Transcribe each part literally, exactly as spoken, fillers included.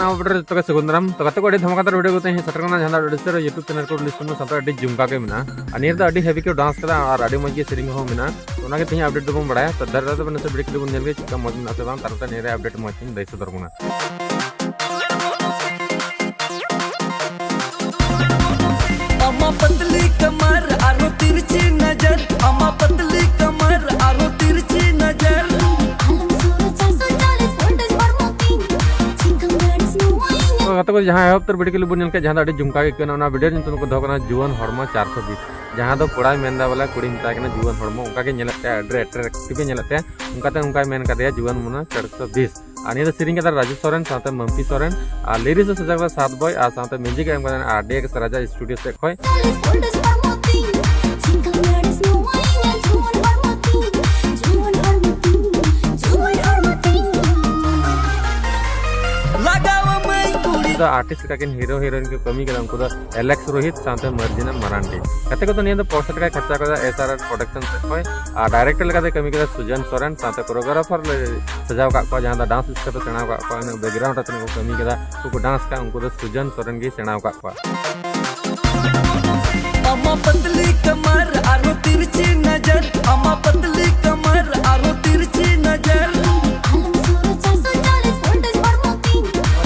ᱚᱱᱟ ᱵᱟᱯᱮ ᱡᱚᱛᱚ ᱜᱮ ᱥᱟᱹᱜᱩᱱ ᱫᱟᱨᱟᱢ᱾ ᱛᱚ ᱜᱟᱛᱮ ᱠᱚ, ᱟᱹᱰᱤ ᱫᱷᱟᱢᱟᱠᱟᱫᱟᱨ video ᱠᱚ ᱛᱮᱦᱮᱧ ᱥᱮᱴᱮᱨ ᱠᱟᱱᱟ, ᱡᱟᱦᱟᱸ ᱫᱚ ᱟᱹᱰᱤ ᱩᱥᱟᱹᱨᱟ YouTube channel ᱠᱚ release ᱠᱟᱱᱟ, ᱥᱟᱶᱛᱮ ᱟᱹᱰᱤ ᱡᱷᱩᱢᱠᱟ ᱜᱮ ᱢᱮᱱᱟᱜᱼᱟ᱾ ᱟᱨ ᱱᱤᱭᱟᱹ ᱨᱮᱫᱚ ᱟᱹᱰᱤ heavy ᱠᱚ dance ᱠᱟᱫᱟ ᱟᱨ ᱟᱹᱰᱤ ᱢᱚᱡᱽ ᱜᱮ ᱥᱮᱨᱮᱧ ᱦᱚᱸ ᱢᱮᱱᱟᱜᱼᱟ᱾ ᱛᱚ ᱚᱱᱟᱜᱮ ᱛᱮᱦᱮᱧ update ᱫᱚᱵᱚᱱ ᱵᱟᱲᱟᱭᱟ᱾ ᱛᱚ ᱫᱟᱨᱮ ᱨᱮᱫᱚ ᱵᱮᱱ ᱥᱮ video ᱠᱚ ᱵᱚᱱ ᱧᱮᱞ ᱜᱮ ᱪᱮᱫᱠᱟ ᱢᱚᱡᱽ ᱢᱮᱱᱟᱜᱼᱟ ᱥᱮ ᱵᱟᱝ, ᱛᱟᱨᱯᱚᱨᱮ ᱱᱤᱭᱟᱹ ᱨᱮ update ᱢᱚᱡᱽ ᱤᱧ ᱞᱟᱹᱭ ᱥᱚᱫᱚᱨ ᱵᱚᱱᱟ᱾ ᱛᱚ ᱜᱟᱛᱮ ᱠᱚ, ᱡᱟᱦᱟᱸ ᱮᱦᱚᱵ ᱩᱛᱟᱹᱨ video clip ᱵᱚᱱ ᱧᱮᱞ ᱠᱮᱫ, ᱡᱟᱦᱟᱸ ᱫᱚ ᱟᱹᱰᱤ ᱡᱷᱩᱢᱠᱟ ᱜᱮ ᱟᱹᱭᱠᱟᱹᱣ ᱮᱱᱟ, ᱚᱱᱟ video ᱧᱩᱛᱩᱢ ᱠᱚ ᱫᱚᱦᱚ ᱠᱟᱱᱟ ᱡᱩᱣᱟᱹᱱ ᱦᱚᱲᱢᱚ ᱪᱟᱨᱥᱚ ᱵᱤᱥ᱾ ᱡᱟᱦᱟᱸ ᱫᱚ ᱠᱚᱲᱟᱭ ᱢᱮᱱᱫᱟ ᱵᱚᱞᱮ ᱠᱩᱲᱤ ᱢᱮᱛᱟᱭ ᱠᱟᱱᱟ ᱡᱩᱣᱟᱹᱱ ᱦᱚᱲᱢᱚ, ᱚᱱᱠᱟ ᱜᱮ ᱧᱮᱞᱮᱫ ᱛᱟᱭᱟ, ᱟᱹᱰᱤ attractive ᱮ ᱧᱮᱞᱮᱫ ᱛᱟᱭᱟ, ᱚᱱᱠᱟᱛᱮ ᱚᱱᱠᱟᱭ ᱢᱮᱱ ᱠᱟᱫᱮᱭᱟ ᱡᱩᱣᱟᱹᱱ ᱢᱚᱱᱟ ᱪᱟᱨᱥᱚ ᱵᱤᱥ᱾ ᱟᱨ ᱱᱤᱭᱟᱹ ᱫᱚ ᱥᱮᱨᱮᱧ ᱠᱟᱫᱟ ᱨᱟᱡᱩ ᱥᱚᱨᱮᱱ ᱥᱟᱶᱛᱮ ᱢᱟᱢᱯᱤ ᱥᱚᱨᱮᱱ, ᱟᱨ lyrics ᱮ ᱥᱟᱡᱟᱣ ᱠᱟᱫᱟ ᱥᱟᱛ ᱵᱚᱭ, ᱟᱨ ᱥᱟᱶᱛᱮ music ᱮ ᱮᱢ ᱠᱟᱫᱟ R D X ᱨᱟᱡᱟ studio ᱥᱮᱫ ᱠᱷᱚᱡ᱾ ᱫᱚ artist ᱞᱮᱠᱟ ᱠᱤᱱ hero heroine ᱠᱚ ᱠᱟᱹᱢᱤ ᱠᱟᱫᱟ, ᱩᱱᱠᱩ ᱫᱚ ᱟᱞᱮᱠᱥ ᱨᱳᱦᱤᱛ ᱥᱟᱶᱛᱮ ᱢᱟᱨᱡᱤᱱᱟ ᱢᱟᱨᱟᱱᱰᱤ᱾ ᱜᱟᱛᱮ ᱠᱚᱫᱚ ᱱᱤᱭᱟᱹ ᱫᱚ ᱯᱚᱭᱥᱟ ᱴᱟᱠᱟᱭ ᱠᱷᱚᱨᱪᱟ ᱠᱟᱫᱟ S R R production ᱥᱮᱫ ᱠᱷᱚᱡ, ᱟᱨ director ᱞᱮᱠᱟᱛᱮ ᱠᱟᱹᱢᱤ ᱠᱟᱫᱟ ᱥᱩᱡᱚᱱ ᱥᱚᱨᱮᱱ, ᱥᱟᱶᱛᱮ choreographer ᱞᱮ ᱥᱟᱡᱟᱣ ᱠᱟᱫ ᱠᱚᱣᱟ, ᱡᱟᱦᱟᱸ ᱫᱚ dance step ᱮ ᱥᱮᱬᱟ ᱟᱠᱟᱫ ᱠᱚᱣᱟ, ᱤᱱᱟᱹ background ᱨᱮ ᱛᱤᱱᱟᱹᱜ ᱠᱚ ᱠᱟᱹᱢᱤ ᱠᱟᱫᱟ, ᱩᱱᱠᱩ ᱠᱚ dance ᱠᱟᱫ, ᱩᱱᱠᱩ ᱫᱚ ᱥᱩᱡᱚᱱ ᱥᱚᱨᱮᱱ ᱜᱮᱭ ᱥᱮᱬᱟ ᱟᱠᱟᱫ ᱠᱚᱣᱟ᱾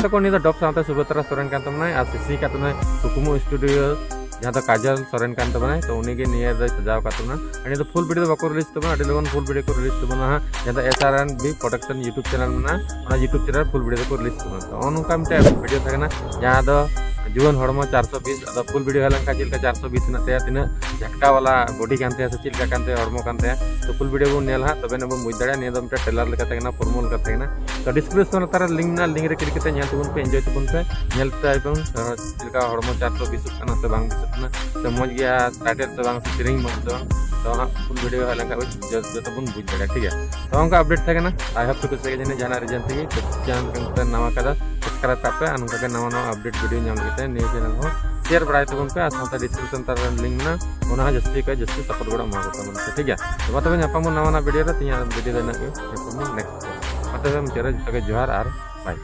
ᱜᱟᱛᱮ ᱠᱚ, ᱱᱤᱭᱟᱹ ᱫᱚ ᱰᱚᱵ ᱥᱟᱶᱛᱮ ᱥᱩᱵᱷᱚᱫᱨᱟ ᱥᱚᱨᱮᱱ ᱠᱟᱱ ᱛᱟᱵᱚᱱᱟᱭ ᱟᱨ ᱥᱤᱥᱤ ᱠᱟᱜ ᱛᱟᱵᱚᱱᱟᱭ ᱠᱩᱠᱢᱩ studio, ᱡᱟᱦᱟᱸ ᱫᱚ ᱠᱟᱡᱚᱞ ᱥᱚᱨᱮᱱ ᱠᱟᱱ ᱛᱟᱵᱚᱱᱟᱭ, ᱛᱚ ᱩᱱᱤ ᱜᱮ ᱱᱤᱭᱟᱹ ᱫᱚᱭ ᱥᱟᱡᱟᱣ ᱟᱠᱟᱫ ᱛᱟᱵᱚᱱᱟ᱾ ᱟᱨ ᱱᱤᱭᱟᱹ ᱫᱚ full video ᱫᱚ ᱵᱟᱠᱚ release ᱛᱟᱵᱚᱱᱟ, ᱟᱹᱰᱤ ᱞᱚᱜᱚᱱ full video ᱠᱚ release ᱛᱟᱵᱚᱱᱟ ᱦᱟᱸᱜ, ᱡᱟᱦᱟᱸ ᱫᱚ S R N B production YouTube channel ᱢᱮᱱᱟᱜᱼᱟ, ᱚᱱᱟ YouTube channel full video ᱫᱚᱠᱚ release ᱛᱟᱵᱚᱱᱟ᱾ ᱛᱚ ᱱᱚᱜᱼᱚ ᱱᱚᱝᱠᱟ ᱢᱤᱫᱴᱮᱱ video ᱛᱟᱦᱮᱸ ᱠᱟᱱᱟ, ᱡᱟᱦᱟᱸ ᱫᱚ ᱡᱩᱣᱟᱹᱱ ᱦᱚᱲᱢᱚ ᱪᱟᱨᱥᱚ ᱵᱤᱥ, ᱟᱫᱚ full video ᱦᱮᱡ ᱞᱮᱱᱠᱷᱟᱱ ᱪᱮᱫ ᱞᱮᱠᱟ ᱪᱟᱨᱥᱚ ᱵᱤᱥ ᱦᱮᱱᱟᱜ ᱛᱟᱭᱟ, ᱛᱤᱱᱟᱹᱜ ᱡᱷᱟᱴᱠᱟ ᱵᱟᱞᱟ body ᱠᱟᱱ ᱛᱟᱭᱟ ᱥᱮ ᱪᱮᱫ ᱞᱮᱠᱟ ᱠᱟᱱ ᱛᱟᱭᱟ ᱦᱚᱲᱢᱚ ᱠᱟᱱ ᱛᱟᱭᱟ, ᱛᱚ full video ᱵᱚᱱ ᱧᱮᱞᱟ ᱦᱟᱸᱜ, ᱛᱚᱵᱮ ᱟᱱᱟᱜ ᱵᱚᱱ ᱵᱩᱡᱽ ᱫᱟᱲᱮᱭᱟᱜᱼᱟ᱾ ᱱᱤᱭᱟᱹ ᱫᱚ ᱢᱤᱫᱴᱮᱱ trailer ᱞᱮᱠᱟ ᱛᱟᱦᱮᱸ ᱠᱟᱱᱟ, promo ᱞᱮᱠᱟ ᱛᱟᱦᱮᱸ ᱠᱟᱱᱟ᱾ ᱛᱚ description ᱞᱟᱛᱟᱨ ᱨᱮ link ᱢᱮᱱᱟᱜᱼᱟ, link ᱨᱮ click ᱠᱟᱛᱮ ᱧᱮᱞ ᱛᱟᱵᱚᱱ ᱯᱮ, enjoy ᱛᱟᱵᱚᱱ ᱯᱮ, ᱧᱮᱞ ᱛᱟᱭ ᱵᱚᱱ, ᱟᱨ ᱪᱮᱫ ᱞᱮᱠᱟ ᱦᱚᱲᱢᱚ ᱪᱟᱨᱥᱚ ᱵᱤᱥᱚᱜ ᱠᱟᱱᱟ ᱥᱮ ᱵᱟᱝ ᱵᱤᱥᱚᱜ ᱠᱟᱱᱟ, ᱥᱮ ᱢᱚᱡᱽ ᱜᱮᱭᱟ title ᱥᱮ ᱵᱟᱝ, ᱥᱮ ᱥᱮᱨᱮᱧ ᱢᱚᱡᱽ ᱥᱮ ᱵᱟᱝ᱾ ᱛᱚ ᱦᱟᱸᱜ full video ᱦᱮᱡ ᱞᱮᱱᱠᱷᱟᱱ ᱵᱚᱱ ᱡᱚ-, ᱡᱚᱛᱚ ᱵᱚᱱ ᱵᱩᱡᱽ ᱫᱟᱲᱮᱭᱟᱜᱼᱟ, ᱴᱷᱤᱠ ᱜᱮᱭᱟ᱾ ᱛᱚ ᱚᱱᱠᱟ update ᱛᱟᱦᱮᱸ ᱠᱟᱱᱟ᱾ I hope ᱯᱮ ᱠᱩᱥᱤᱭᱟᱜ ᱜᱮᱭᱟ ᱡᱟᱹᱱᱤᱡ ᱡᱟᱦᱟᱱᱟᱜ reason ᱛᱮᱜᱮ᱾ ᱛᱚ channel ᱨᱮ ᱱᱟᱣᱟ ᱠᱟᱫᱟ, subscribe ᱠᱟᱜ ᱯᱮ, ᱟᱨ ᱱᱚᱝᱠᱟ ᱜᱮ ᱱᱟᱣᱟ ᱱᱟᱣᱟ update video ᱧᱟᱢ ᱞᱟᱹᱜᱤᱫ ᱛᱮ ᱱᱤᱭᱟᱹ channel ᱦᱚᱸ share ᱵᱟᱲᱟᱭ ᱛᱟᱵᱚᱱ ᱯᱮ, ᱟᱨ ᱥᱟᱶᱛᱮ description ᱛᱟᱞᱟ ᱨᱮ link ᱢᱮᱱᱟᱜᱼᱟ, ᱚᱱᱟ ᱦᱚᱸ ᱡᱟᱹᱥᱛᱤ ᱠᱷᱚᱱ ᱡᱟᱹᱥᱛᱤ support ᱜᱚᱲᱚ ᱮᱢᱟ ᱠᱚ ᱛᱟᱵᱚᱱ ᱯᱮ, ᱴᱷᱤᱠ ᱜᱮᱭᱟ᱾ ᱛᱚ ᱢᱟ ᱛᱚᱵᱮ ᱧᱟᱯᱟᱢ ᱵᱚᱱ ᱱᱟᱣᱟ ᱱᱟᱣᱟ video ᱨᱮ, ᱛᱮᱦᱮᱧᱟᱜ video ᱫᱚ ᱤᱱᱟᱹᱜ ᱜᱮ, ᱧᱟᱯᱟᱢ ᱵᱚᱱ next ᱨᱮ᱾ ᱢᱟ ᱛᱚᱵᱮ ᱢᱩᱪᱟᱹᱫ ᱨᱮ ᱡᱚᱛᱚ ᱜᱮ ᱡᱚᱦᱟᱨ ᱟᱨ Bye.